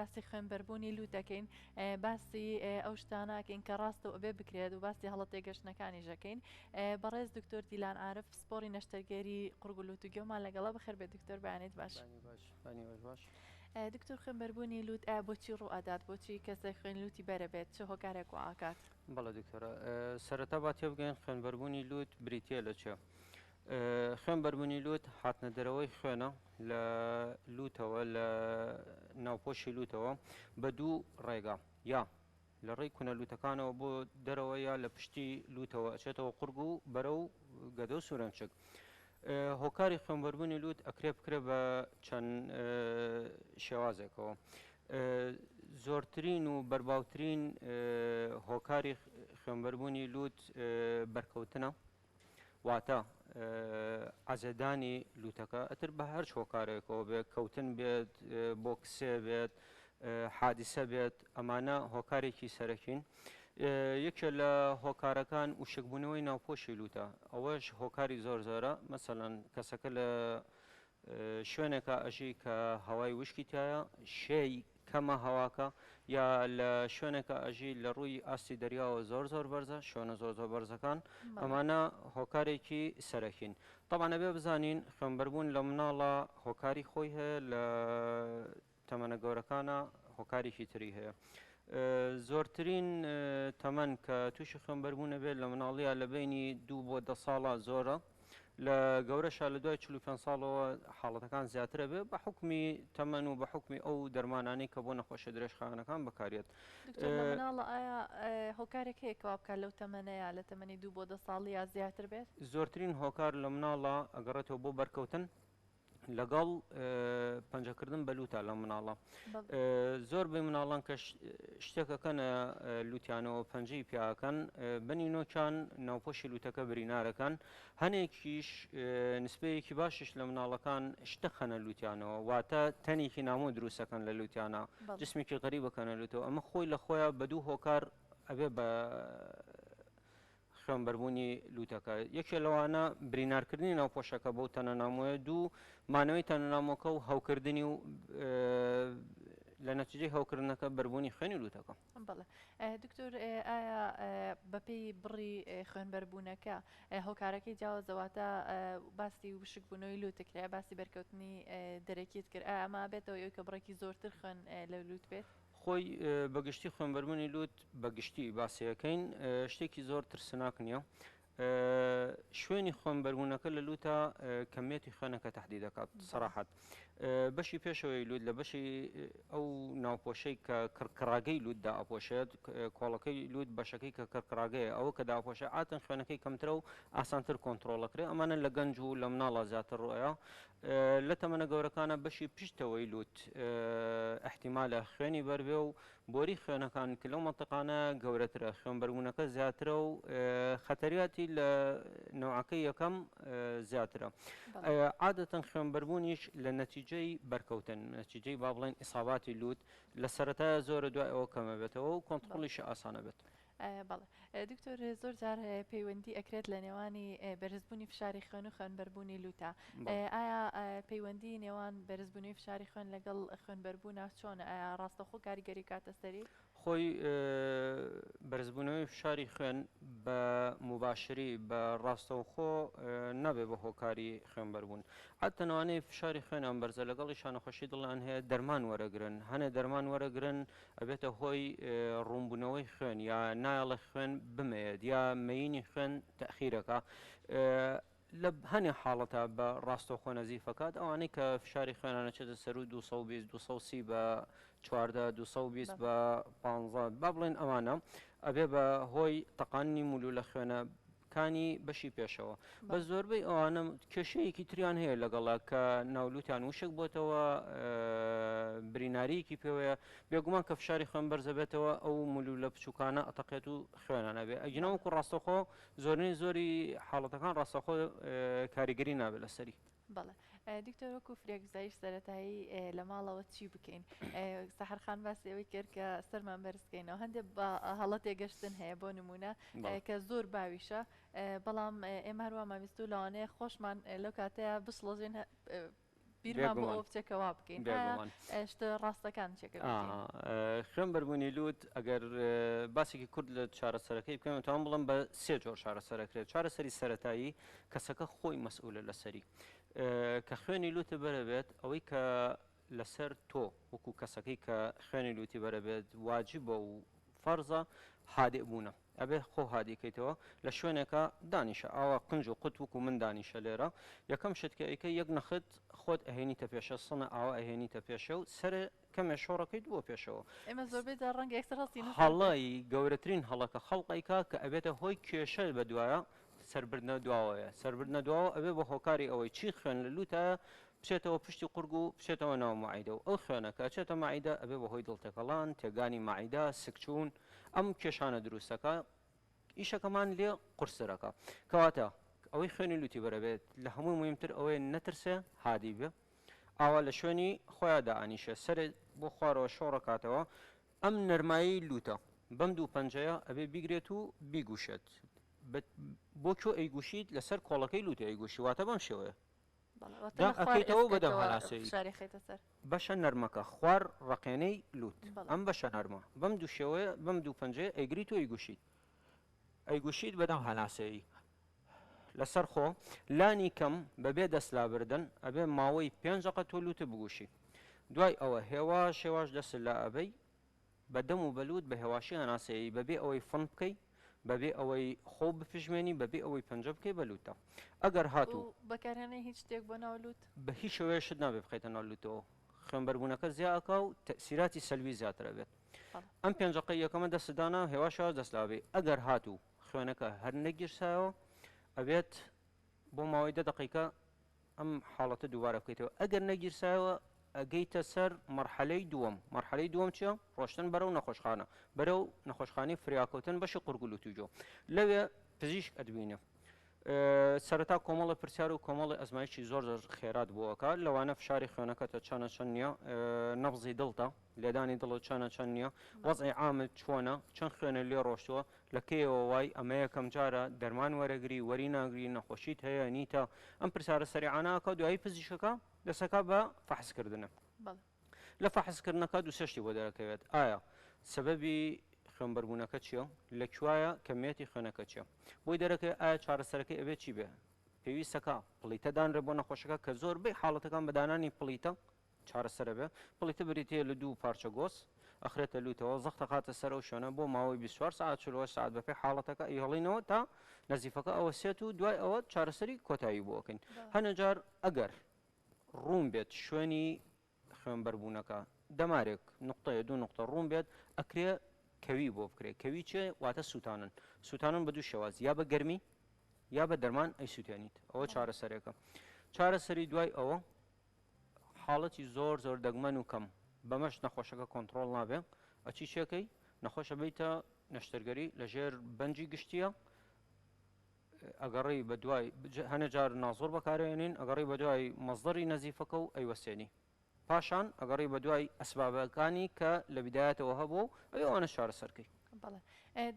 باسی خوێنبەربوونی لووت دەکەین، باسی ئەو شتانە ئەکەین کە ڕاستە و ئەبێ بکرێت و باسی هەڵە تێگەشتنەکانیش ئەکەین. بەڕێز دکتۆر دیلان عارف پسپۆڕی نەشتەرگەری قوڕگ و لووت و گوێمان لەگەڵە. بەخێربێت دکتۆر، بەیانیت باش. بەیانی باش، بەیانی باش باش. دکتۆر خوێنبەربوونی لووت ئایا بۆچی ڕوو ئەدات؟ بۆچی کەسێک خوێن لووتی بەرەبێت؟ چ هۆکارێک وا ئەکات؟ بەڵێ دکتۆرە، سەرەتا با تێبگەین خوێنبەربوونی لووت بریتییە لە چێ؟ خوێن بەربوونی لووت هاتنە دەرەوەی خوێنە لە لووتەوە لە ناوپۆشی لووتەوە بە دوو ڕێگا یا لە ڕێی کونە لووتەکانەوە بۆ دەرەوە یا لە پشتی لووتەوە ئەچێتەوە قورگ و بەرەو گەدە و سوورەنچک. هۆکاری خوێنبەربوونی لووت ئەکرێ بکرێ بە چەند شێوازێکەوە. زۆرترین و بەرباوترین هۆکاری خوێنبەربوونی لووت بەرکەوتنە. واتە عەزێدانی لوتەکە ئەتر بە هەرچ هۆکارێکەوە بێت کەوتن بێت بۆکسێ بێت حادیسە بێت ئەمانە هۆکارێکی سەرەکین یەکێ لە هۆکارەکان وشکبوونەوەی ناوپۆشی لوتە ئەوەش هۆکاری زۆر زۆرە مەسەلەن کەسەکە لە شوێنێکا ئەژی کە هەوای وشکی تایە، شێی کەمە هەواکە، یا لە شوێنێکا ئەژی لە ڕووی ئاستی دەریاوە زۆر زۆر بەرزە، شوێنە زۆر زۆر بەرزەکان، ئەمانە هۆکارێکی سەرەکین. تەبعەن ئەبێ بزانین خوێنبەربوون لە مناڵا هۆکاری خۆی هەیە، لە تەمەنە گەورەکانە هۆکارێکی تری هەیە. زۆرترین تەمەن کە تووشی خوێنبەربوون ئەبێت لە مناڵیە لە بەینی دوو بۆ دە ساڵە زۆرە، لە گەورەشا لە دوای 45 ساڵەوە حاڵەتەکان زیاترە بێ بە حوکمی تەمەن و بە حوکمی ئەو دەرمانانەی کە بۆ نەخۆشیە درێژخایەنەکان بەکارێت. دکتۆر لە مناڵە ئایا هۆکارێک هەیە کە وا بکات لەو تەمەنەیا لە تەمەنی دوو بۆ دە ساڵیا زیاتر بێت؟ زۆرترین هۆکار لە مناڵە ئەگەڕێتەوە بۆ بەرکەوتن لەگەڵ پەنجەکردن بە لوتا لە مناڵە زۆر بەی مناڵان کە شتێکەکەنە لوتیانەوە پەنجەی پیاکەن بنی نۆکیان ناوپۆشی لوتەکە برینارەکان هەنێکیش نسبەیەکی باشیش لە مناڵەکان شتە خەنە لوتیانەوە واتە تەنێکی نامۆ دروستەکەن لە لوتیانە جسمێکی غەریبەکەنە لوتەوە ئەمە خۆی لە خۆیان بە دوو هۆکار ئەبێ بە خوێنبەربوونی لووتەکە، یەکێ لەوانە برینارکردنی ناوپۆشەکە بەو تەنە نامۆیە، دوو مانەوەی تەنە نامۆکە و هەوکردنی و لە نەتیجەی هەوکردنەکە بەربوونی خوێنی لووتەکە. بەڵێ دکتۆر ئایا بەپێی بڕی خوێنبەربوونەکە هۆکارەکەی جیاوازە واتە باسی وشکبوونەوەی لووتت کرا باسی بەرکەوتنی دەرەکیت کرد ئایا ئەمە ئەبێتەوە ئەوەی کە بڕێکی زۆرتر خوێن لە لووت بێت؟ خۆی بە گشتی خوێنبەربوونی لووت بە گشتی باسی ئەکەین شتێکی زۆر ترسناک نییە شوێنی خوێنبەربوونەکە لە لووتە کەمێتی خوێنەکە تهدی دەکات سەراحەت بەشی پێشەوەی لووت لە بەشی ئەو ناوپۆشەی کە کڕکڕاگەی لووت دائەپۆشێت کۆڵەکەی لووت بەشەکەی کە کڕکڕاگەیە ئەوە کە داپۆشێ عاتن خوێنەکەی کەمترە و ئاسانتر کۆنتترۆڵەکرێ ئەمانە لە گەنج و لە مناڵە زیاتر ڕۆیە لە تەمەنە گەورەکانە بەشی پشتەوەی لووت ئیحتیمالە خوێنی بەربێ و بۆری خوێنەکان کە لەو مەنتیقانە گەورەترە خوێنبەربوونەکە زیاترە و خەتەریاتی لە نەوعەکەی یەکەم زیاترە. عادەتەن خوێنبەربوونیش لە نەتیجەی بەرکەوتن نەتیجەی با بڵێن ئیساباتی لووت لە سەرەتایە زۆرە دوای ئەوە کەمەبێتەوە و کۆنتڕۆڵیشی ئاسانەبێت. بەڵێ دکتۆر زۆر جار پەیوەندی ئەکرێت لە نێوانی بەرزبوونی فشاری خوێن و خوێنبەربوونی لوتە ئایا پەیوەندی نێوان بەرزبوونی فشاری خوێن لەگەڵ خوێنبەربوونە چۆنە ئایا ڕاستەخۆ کاریگەری کاتە سەری؟ خۆی بەرزبوونەوەی فشاری خوێن بە موباشری بە ڕاستەوخۆ نابێ بە هۆکاری خوێنبەربوون حتە نوانەیە فشاری خوێنیان بەرزە لەگەڵیشا نەخۆشی دڵیان هەیە دەرمان وەرەگرن هەنێ دەرمان وەرەگرن ئەبێتە هۆی ڕوونبوونەوەی خوێن یا نایەڵێ خوێن بمەیەت یا مەیینی خوێن تەئخیرەکا لە هەنێ حاڵەتا بە ڕاستەوخۆ نەزیفەکات ئەوانەی کە فشاری خوێنان ئەچێتە سەروو 220 230 بە 14 220 بە 15 با بڵێن ئەوانە ئەبێ بە هۆی تەقاندنی مولولە خوێنە کانی بەشی پێشەوە بەس زۆربەی ئەوانە کێشەیەکی تریان هەیە لەگەڵە کە ناولوتیان وشک بۆتەوە بریناریەکی پێوەیە بێگومان کە فشاری خوێن بەرزەبێتەوە ئەو مولولە بچووکانە ئەتەقێت و خوێنان ئەبێ ئەگینا وەکو ڕاستەخۆ زۆرینەی زۆری حاڵەتەکان ڕاستەخۆ کاریگەری نابێت لەسەری. بەڵێ دکتۆر وەکو فریاگوزاریش سەرەتایی لە ماڵەوە چی بکەین؟ سەحەر خان باسی ئەوەی کرد کە سەرمان بەرز کەینەوە هەندێک بە هەڵە تێگەشتن هەیە بۆ نمونە کە زۆر باویشە بەڵام ئێمە هەروە ماویست و لەوانەیە خۆشمان لەو کاتەیە بشڵەژین. بیرمان بۆ ئەوە بچێت کە وا بکەین. ئایا شتە ڕاستەکان چیە کە بیکەین؟ خوێن بەربوونی لووت ئەگەر باسێکی کورت لە چارەسەرەکەی بکەم ئەتوانم بڵێم بە سێ جۆر چارەسەر ئەکرێت. چارەسەری سەرەتایی کەسەکە خۆی مەسئولە لەسەری. کە خوێنی لووتە بەرەبێت ئەوەی کە لەسەر تۆ وەکو کەسەکەی کە خوێنی لووتی بەرەبێت واجبە و فەرزە هادئ بوونە. ئەبێ خۆ هادی کەیتەوە لە شوێنێکا دانیشە ئاوا قنج و قوت وەکو من دانیشە لێرە یەکەم شت کە ئەیکەی یەک نەخت خۆت ئەهێنیتە پێشە سنە ئاوا ئەهێنیتە پێشێ و سەرێ کەمێ شۆڕەکەیت بۆ پێشەوە. ئێمە زۆربەی جار ڕەنگە یەکسەر هەستینە سەر پێ. هەڵەی گەورەترین هەڵە کە خەڵق ئەیکا کە ئەبێتە هۆی کێشە بە دوایا سەربردنە دواوەیە سەربردنە دواوە ئەبێ بە هۆکاری ئەوەی چی خوێن لە لوتایە بچێتەوە پشتی قورگ و بچێتەوە ناو مەعیدە و ئەو خوێنە کە ئەچێتە مەعیدە ئەبێ بە هۆی دڵتێکەڵان، تێگانی مەعیدە، سکچوون، ئەم کێشانە دروست ئەکا ئیشەکەمان لێ قورستر ئەکا. کەواتە ئەوەی خوێنی لوتی بەرەبێت لە هەمووی موهیمتر ئەوەیە نەترسێ هادی بێ ئاوا لە شوێنی خۆیا دائەنیشێ سەرێ بۆ خوارەوە شۆڕەکاتەوە ئەم نەرمایی لوتە بەم دوو پەنجەیە ئەبێ بیگرێت و بیگوشێت بۆ کوێ ئەیگوشیت لەسەر کۆڵەکەی لوتی ئەیگوشی واتە بەم شێوەیە دەم ئەکەیتەوە بە دەم هەناسەی بەشە نەرمەکە خوار ڕەقێنەی لوت ئەم بەشە نەرمە بەم دوو شێوەیە بەم دوو پەنجەیە ئەیگریت و ئەیگوشیت ئەیگوشیت بەدەم هەناسەیی لەسەر خۆ لانی کەم بەبێ دەست لابردن ئەبێ ماوەی پێنج دەقە تۆ لوتت بگوشی دوای ئەوە هێواش هێواش دەست لا ئەبەی بە دەم و بە لووت بە هێواشی هەناسەیی بەبێ ئەوەی فن بکەی بەبێ ئەوەی خۆ بپژمێنی بەبێ ئەوەی پەنجە بکەی بە لووتتا ئەگەر هاتوو. و بەکارهێنانی هیچ شتێک بۆ ناو لووت؟ بە هیچ شێوەیەک شت نابێ بخەیتە ناو لووتەوە خوێنبەربوونەکە زیا ئەکا و تەئسیراتی سەلبی زیاتر ئەبێت ئەم پێنج دەقەی یەکەمە دەستت دانا هێواش هێواش دەست لابەی ئەگەر هاتوو خوێنەکە هەر نەگیرسایەوە ئەبێت بۆ ماوەی دە دەقیقە ئەم حاڵەتە دووبارە بکەیتەوە ئەگەر نەگیرسایەوە ئەگەیتە سەر مەرحەلەی دووەم مەرحەلەی دووەم چیە ڕۆشتن بەرەو نەخۆشخانە بەرەو نەخۆشخانەی فریاکەوتن بەشی قورگ و لوتوجۆ لەوێ پزیشک ئەتبینێ سەرەتا کۆمەڵە پرسیار و کۆمەڵی ئەزمایشی زۆر زۆر خێرات بۆ ئەکا لەوانە فشاری خوێنەکەتە چەنە چەند نییە نەبزی دڵتە لێدانی دڵت چەنە چەند نییە وەزعی عامت چۆنە چەند خوێنە لێ ڕۆشتووە لە کەیەوە وای ئەمە یەکەم جارە دەرمان وەرەگری وەری ناگری نەخۆشیت هەیە نیتە ئەم پرسیارە سەریعانە ئەکا دوایی پزیشکەکە دەسەکا بە فەحس کردنە لە فەحس کردنەکە دوو سێ شتی بۆ دەرەکەوێت ئایا سەبەبی خوێنبەربوونەکە چییە لە کوایە کەمیەتی خوێنەکە چییە بۆی دەرەکەوێت ئایا چارەسەرەکەی ئەبێت چی بێ پێویستەکە پڵیتە دانرێ بۆ نەخۆشەکە کە زۆربەی حاڵەتەکان بە دانانی پڵیتە چارەسەرە بێ پڵیتە بریتیە لە دوو پارچە گۆز ئەخرێتە لوتەوە زەخت ئەخاتە سەر ئەو شوێنە بۆ ماوەی 24 سەعات 48 سەعات بەپێی حاڵەتەکە ئەیهێڵینەوە تا نەزیفەکە ئەوەسێت و دوای ئەوە چارەسەری کۆتایی بۆ ئەکەین هەنێ جار ئەگەر ڕوون بێت شوێنی خوێنبەربوونەکە دەمارێک نقطەیە دوو نقطە ڕوون بێت ئەکرێ کەوی بۆ بکرێت کەوی چێ واتە سووتانن سووتانن بە دوو شێواز یا بە گەرمی یا بە دەرمان ئەی سووتێنیت ئەوە چارەسەرێکە چارەسەری دوای ئەوە حاڵەتی زۆر زۆر دەگمەن و کەم بەمەش نەخۆشەکە کۆنتڕۆڵ نابێ ئەچی چێکەی نەخۆشە بیتە نەشتەرگەری لەژێر بەنجی گشتیە ئەگەڕی بە دوای هەنە جار نازۆر بەکارێنین ئەگەڕی بە دوای مەزدەری نەزیفەکە و ئەیوەسێنی پاشان ئەگەڕی بە دوای ئەسبابەکانی کە لە بیدایەتەوە هەبوو ئەوێ ئەوانە چارەسەرکەی. بەڵێ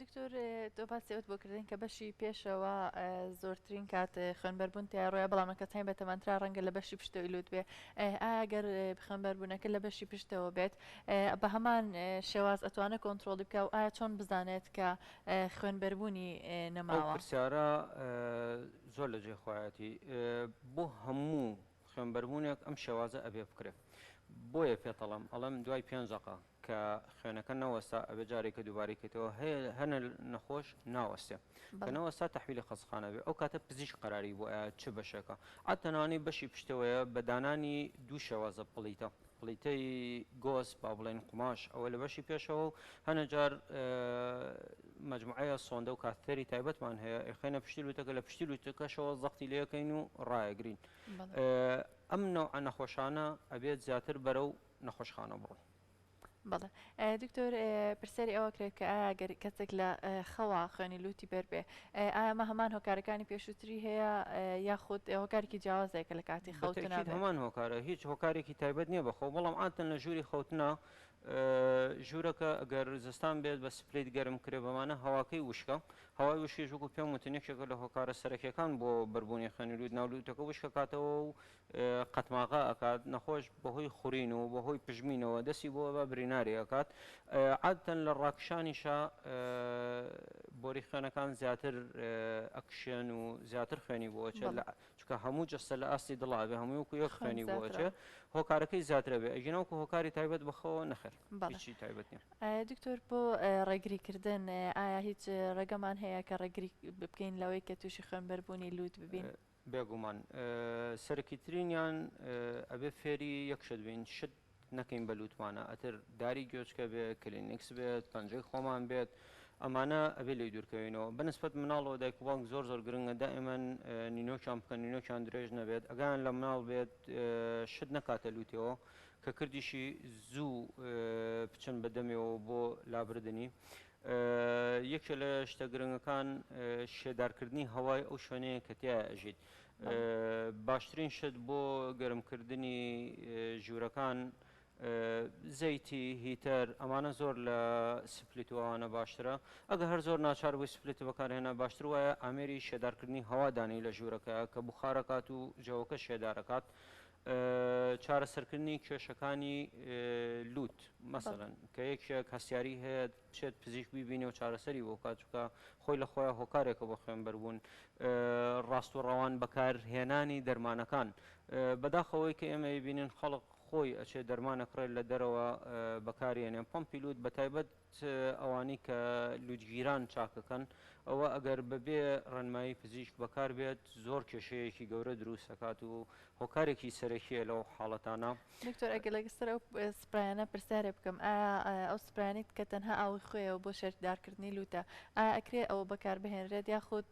دکتۆر تۆ باسی ئەوت بۆ کردین کە بەشی پێشەوە زۆرترین کات خوێنبەربوون تیا ڕۆیە بەڵام کەسانی بە تەمەنترا ڕەنگە لە بەشی پشتەوەی لوت بێ ئایا گەر خوێنبەربوونەکە لە بەشی پشتەوە بێت بە هەمان شێواز ئەتوانێت کۆنترۆڵی بکە و ئایا چۆن بزانێت کە خوێنبەربوونی ئەو نەماوە؟ پرسیارە زۆر لە جێ خۆیەتی بۆ هەموو خوێنبەربوونێک ئەم شێوازە ئەبێ بکرێ بۆیە پێتەڵم ئەڵێم دوای پێنج دەقە کە خوێنەکە نەوەستا ئەبێ جارێکە دووبارەی کەیتەوە هەیە هەنە نەخۆش ناوەستێ کە نەوەستا تەحویلی خەستەخانە بێ ئەو کاتە پزیشک قەراری بۆ ئەیا چ بەشێکە عادەتەن بەشی پشتەوەیە بە دانانی دوو شێوازە پڵیتە پڵیتەی گۆز با بڵێن قوماش ئەوە لە بەشی پێشەوە و هەنە جار مجموعەیە سۆندە و کاتتەری تایبەتمان هەیە ئەخێنە پشتی لوتەکە لە پشتی لوتەکەشەوە زەختی لەکەین و ڕایەگرین ئەم نەوعە نەخۆشانە ئەبێت زیاتر بەرەو نەخۆشخانە بڕۆن. بەڵێ دکتۆر پرسیاری ئەوە کرێت کە ئایا گەر کەسێک لە خەوا خوێنی لوتی بەر بێ ئایا ئەمە هەمان هۆکارەکانی پێشووتری هەیە یاخود هۆکارێکی جیاوازەیە کە لە کاتی خەوتنا بەتەکید بێت؟ هەمان هۆکارە هیچ هۆکارێکی تایبەت نییە بە خەو بەڵام عادەتەن لە ژووری خەوتنا ژوورەکە ئەگەر زستان بێت بە split گەرم کرێ بەمانە هەواکەی وشکە، هەوای وشکیش وەکو پێم وتن یەکێکە لە هۆکارە سەرەکیەکان بۆ بەربوونی خوێنی لووت، ناو لووتەکە وشکەکاتەوە و قەتماغە ئەکات، نەخۆش بەهۆی خورین و بەهۆی پژمینەوە دەستی بۆ ئەبا بریناری ئەکات، عادەتەن لە ڕاکشانیشا بۆری خوێنەکان زیاتر ئەکشێن و زیاتر خوێنی بۆ ئەچێت، چونکە هەموو جەستە لە ئاستی دڵا بێ هەمووی وەکو یەک خوێنی بۆ ئەچێ هۆکارەکەی زیاترە بێ ئەگینا وەکو هۆکاری تایبەت بەخەوە نەخێر هیچی تایبەت نییە. دکتۆر بۆ ڕێگری کردن ئایا هیچ ڕێگەمان هەیە کە ڕێگری بکەین لەوەی کە تووشی خوێنبەربوونی لووت ببین؟ بێگومان سەرەکیترینیان ئەبێ فێری یەک شت بین شت نەکەین بە لوتمانە ئەتر داری گوێچکە بێ کلینکس بێت پەنجەی خۆمان بێت ئەمانە ئەبێ لێی دوورکەوینەوە بەنسبەت مناڵەوە دایک و باوک زۆر زۆر گرنگە دائیمەن نینۆکیان بکەن نینۆکیان درێژ نەبێت ئەگەیان لە مناڵ بێت شت نەکاتە لوتەوە کە کردیشی زوو بچن بە دەمێەوە بۆ لابردنی یەکێ لە شتە گرنگەکان شێدارکردنی هەوای ئەو شوێنەیە کە تیا ئەژیت باشترین شت بۆ گەرمکردنی ژوورەکان زەیتی heater ئەمانە زۆر لە split و ئەوانە باشترە ئەگە هەر زۆر ناچار بووی split بەکارهێنا باشتر وایە ئامێری شێدارکردنی هەوا دانی لە ژوورەکە کە بخارەکات و جەوەکە شێدارەکات چارەسەرکردنی کێشەکانی لوت مەسەلەن کە یەکێک هەستیاری هەیە بچێت پزیشک بیبینێ و چارەسەری بۆ بکات چونکە خۆی لە خۆیان هۆکارێکە بۆ خوێنبەربوون ڕاست و ڕەوان بەکارهێنانی دەرمانەکان بەداخەوەی کە ئێمە بینین خەڵک خۆی ئەچێت دەرمان ئەکڕێت لە دەرەوە بەکارێنێ پەمپی لوت بە تایبەت ئەوانەی کە لوتگیران چاکەکەن ئەوە ئەگەر بەبێ ڕێنمایی پزیشک بەکار بێت زۆر کێشەیەکی گەورە دروست ئەکات و هۆکارێکی سەرەکیە لەو حاڵەتانە. دکتۆر ئەگەر لەسەر ئەو سپرایانە پرسیارێ بکەم ئایا ئەو سپرایانەی کە تەنها ئاوی خوێیە و بۆ شێدارکردنی لوتە ئایا ئەکرێ ئەوە بەکار بهێنرێت یاخود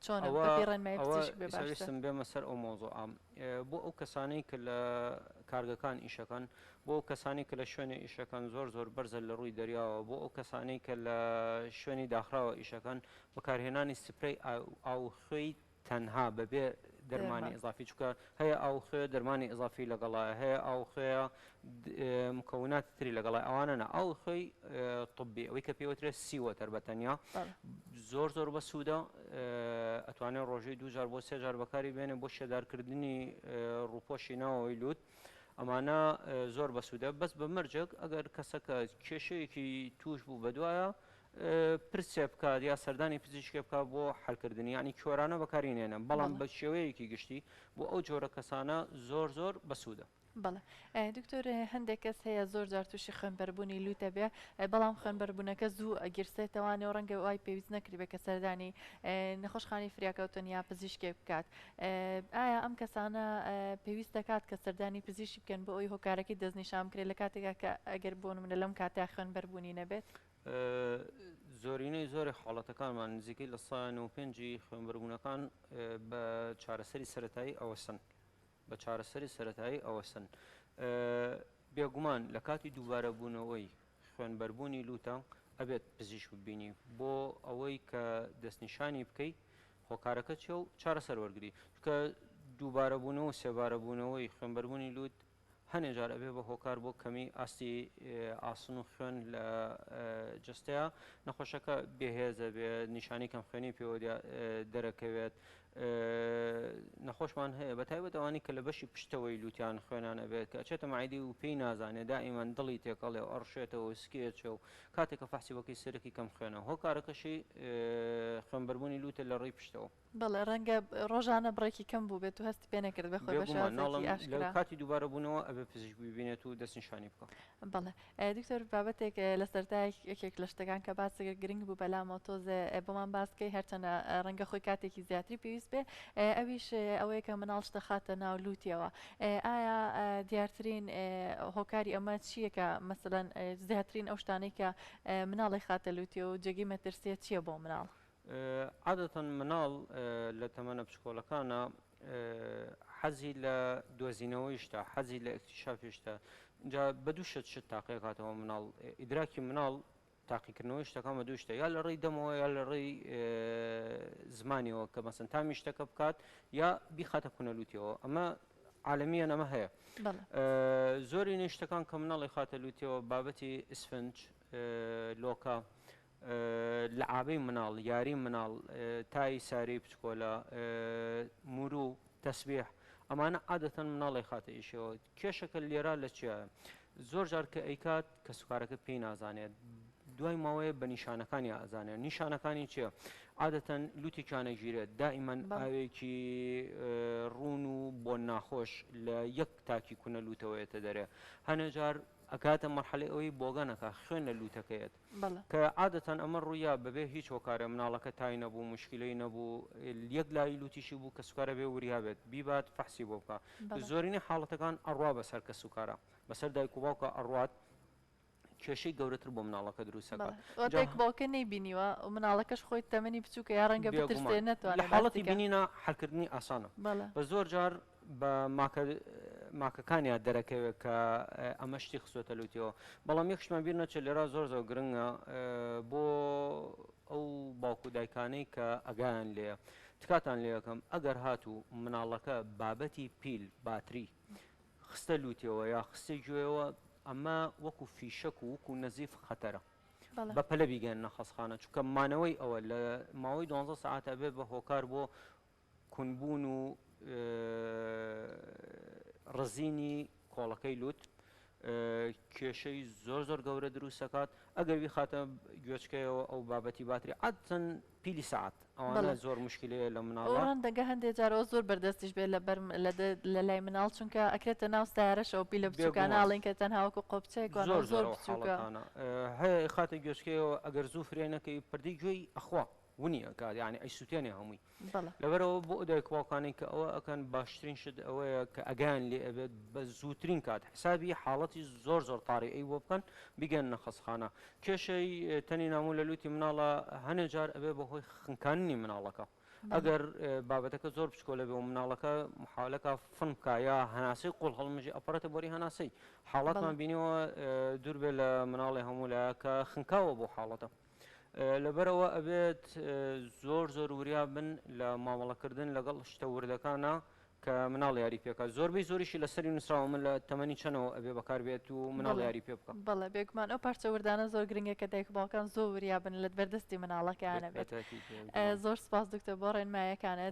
چۆنە ئەوە بەپێی ڕێنمایی ئەوە پزیشک بێ ئیسا باشترە؟ ویستم بێمە سەر ئەو مەوزوعە بۆ ئەو کەسانەی کە لە کارگەکان ئیشەکەن بۆ ئەو کەسانەی کە لە شوێنێ ئیشەکەن زۆر زۆر بەرزە لە ڕووی دەریاوە بۆ ئەو کەسانەی کە لە شوێنی داخراوە ئیشەکەن بەکارهێنانی سپرەی ئاو خوێی تەنها بەبێ دەرمانی ئیزافی چونکە هەیە ئاو خوێ دەرمانی ئیزافی لەگەڵایە هەیە ئاو خوێە مکوناتی تری لەگەڵای ئەوانە نا ئاو خوێی طبی ئەوەی کە پێوترێت sea water بە تەنیا زۆر زۆر بەسوودە ئەتوانێت ڕۆژەی دوو جار بۆ سێ جار بەکاری بێنێ بۆ شێدارکردنی ڕووپۆشی ناوەوەی لووت ئەمانە زۆر بەسوودە بەس بە مەرجێک ئەگەر کەسەکە کێشەیەکی توش بوو بەدوایە پرسێ بکات یا سەردانی پزیشکێ بکات بۆ حەلکردنی یانی کۆرانە بەکاری نێنە بەڵام بە شێوەیەکی گشتی بۆ ئەو جۆرە کەسانە زۆر زۆر بەسوودە. بەڵێ دکتۆر هەندێک کەس هەیە زۆر جار تووشی خوێنبەربوونی لووت دەبێ بەڵام خوێنبەربوونەکە زوو ئەگیرسێتەوانێ و ڕەنگە وای پێویست نەکردبێ کە سەردانی نەخۆشخانەی فریاکەوتن یا پزیشکێک بکات ئایا ئەم کەسانە پێویست دەکات کە سەردانی پزیشک بکەن بۆ ئەوی هۆکارەکەی دەستنیشان بکرێت لە کاتێکا کە ئەگەر بۆ نمونە لەم کاتە خوێنبەربوونی نەبێت؟ زۆرینەی زۆری حاڵەتەکانمان نزیکەی 95% ی خوێنبەربوونەکان بە چارەسەری سەتایی ئەوەسن بە چارەسەری سەتایی ئەوەسن بێگومان لە کاتی دووبارەبوونەوەی خوێنبەربوونی لوتە ئەبێت پزیشک ببینی بۆ ئەوەی کە دەستنیشانی بکەی هۆکارەکە چیە و چارەسەر وەرگری چونکە دووبارەبوونەوە و سێبارەبوونەوەی خوێنبەربوونی لوت هەنێ جار ئەبێ بە هۆکار بۆ کەمی ئاستی ئاسن و خوێن لە جەستەیە نەخۆشەکە بێهێزە بێ نیشانی کەم خوێنی پێوە دەرەکەوێت نەخۆشمان هەیە بە تایبەت ئەوانی کە لە بەشی پشتەوەی لوتیان خوێنان ئەبێت کە ئەچێتە مەعیدەی و پێی نازانێ دائیمەن دڵی تێکەڵێ و ئەڕشێتەوە و سکی ئەچێ و کاتێک کە فەحسی بەکەی سەرەکی کەم خوێنە هۆکارەکەشی خوێنبەربوونی لوتە لە ڕێی پشتەوە. بەڵێ ڕەنگە ڕۆژانە بڕێکی کەم بووبێت و هەستی پێ نەکردبێ خۆی بە بێگومان شێوازێکی ناڵێم لە ئاشکرا. کاتی دووبارە بوونەوە ئەبێ پزیشک بیبینێت و دەستنیشانی بکا. بەڵێ دکتۆر بابەتێک لە سەرەتا یەکێک لە شتەکان کە باست کرد گرنگ بوو بەلامەوە تۆزێ بۆمان باس بکەی هەرچەنە ڕەنگە خۆی کاتێکی زیاتری پێویست بێ ئەویش ئەوەیە کە مناڵ شتە خاتە ناو لوتیەوە ئایا دیارترین هۆکاری ئەمە چییە کە مەسەلەن زیاترین ئەو شتانەی کە مناڵی خاتە لوتیەوە و جێگەی مەترسیە چییە بۆ مناڵ؟ عادەتەن مناڵ لە تەمەنە بچکۆلەکانە حەزی لە دۆزینەوەی شتە حەزی لە ئیکتیشافی شتە جا بە دوو شت شت تاقیکاتەوە مناڵ ئیدراکی مناڵ تاقیکردنەوەی شتەکان بە دوو شتە یا لە ڕێی دەمەوە یا لە ڕێی زمانیەوە کە مەسەن تامی شتەکە بکات یا بیخاتە کونەلوتیەوە ئەمە. عالەمییەن ئەمە هەیە. زۆرینەی شتەکان کە مناڵ ئەیخاتە لوتیەوە بابەتی ئیسفنج، لۆکە، لەعابەی مناڵ، یاری مناڵ، تای سارەی بچکۆلە، مورو، تەسبیح، ئەمانە عادەتەن مناڵ ئەیخاتە ئیشەوە. کێشەکە لێرا لە چیایە؟ زۆر جار کە ئەیکات کەسوکارەکە پێی نازانێت دوای ماوەیە بە نیشانەکانی ئازانێت نیشانەکانی چییە؟ عادەتەن لوتێکیان ئەگیرێت دائیمەن ئاوێکی ڕوون و بۆن ناخۆش لە یەک تاکی کونە لوتەوەیەتە دەرێ هەنێ جار ئەکاتە مەرحەلەی ئەوەی بۆگەنەکە خوێن لە لوتەکەیەت کە عادەتەن ئەمە ڕوویا بەبێ هیچ هۆکارێ مناڵەکە تای نەبوو مشکلەی نەبوو یەک لای لوتیشی بوو کەسوکارە بێ وریا بێت بیبات فەحسی بۆ بکە زۆرینەی حاڵەتەکان ئەڕوا بەسەر کەسوکارە بەسەر دایک و باوکە ئەڕوات کێشەی گەورەتر بۆ مناڵەکە دروست ئەکات. بەڵێ دایک باوکە نەیبینیوە و مناڵەکەش خۆی تەمەنی بچووکە یا ڕەنگە بترسێ نەتوانێ لە حاڵەتی بینینا حەلکردنی ئاسانە بە زۆر جار بە ماکە ماکەکانیا دەرەکەوێت کە ئەمە شتی خستۆتە لوتیەوە بەڵام یەک شتمان بیر نەچێت لێرا زۆر زۆر گرنگە بۆ ئەو باوک و دایکانەی کە ئەگایان لێیە تکاتان لێ ئەکەم ئەگەر هاتوو مناڵەکە بابەتی پیل باتری خستە لوتیەوە یا خستە گوێیەوە ئەمە وەکو فیشەک و وەکو نەزیف خەتەرە بە پەلە بیگەیەننە خەستخانە چونکە مانەوەی ئەوە لە ماوەی دوانزە سەعات ئەبێ بە هۆکار بۆ کونبوون و ڕزینی کۆڵەکەی لوت کێشەی زۆر زۆر گەورە دروست دەکات ئەگەر بیخاتە گوێچکەیەوە ئەو بابەتی باتری عادەتەن پیلی سەعات ئەوانە زۆر مشکلەیە لە مناڵا. ڕەنگە هەندێ جار ئەوە زۆر بەردەستیش بێت لە بەر لە لای مناڵ چونکە ئەکرێتە ناو سەیارەشەوە پیلە بچوکانە ئەڵێن کە تەنها وەکو قۆپچەیەک وانە زۆر زۆر بچوکە. هەیە ئەیخاتە گوێچکەیەوە ئەگەر زوو فرێ نەکەی پردەی گوێی ئەخوا. ونی ئەکات یانی ئەیسوتێنێ هەمووی لەبەرەوە بۆ ئەو دایک و باوکانەی کە ئەوە ئەکەن باشترین شت ئەوەیە کە ئەگایان لێ ئەبێت بە زووترین کات حسابی حاڵەتی زۆر زۆر تاری ئەی بۆ بکەن بیگەننە خەستخانە کێشەی تەنی نامۆ لە لوتی مناڵە هەنێ جار ئەبێ بەهۆی خنکاندنی مناڵەکە ئەگەر بابەتەکە زۆر بچکۆلە بێ و مناڵەکە محاولەکە فن بکە یا هەناسەی قوڵ هەڵمژی ئەپەڕێتە بۆری هەناسەی حاڵەتمان بینیوە دوور بێ لە مناڵی هەموو لایە کە خنکاوە بۆ حاڵەتە. لەبەرئەوە ئەبێت زۆر زۆر وریا بن لە مامەڵەکردن لەگەڵ شتە وردەکانا کە مناڵ یاری پێکات زۆربەی زۆریشی لەسەری نووسراوە من لە تەمەنی چەنەوە ئەبێ بەکار بێت و مناڵ یاری پێ بکا. بەڵێ بێگومان ئەو پارچە وردانە زۆر گرنگە کە دایک و باوکان زۆر وریا بن لە بەردەستی مناڵەکەیانە بێت. زۆر سپاس دکتۆر بۆ ڕێنمایەکانت.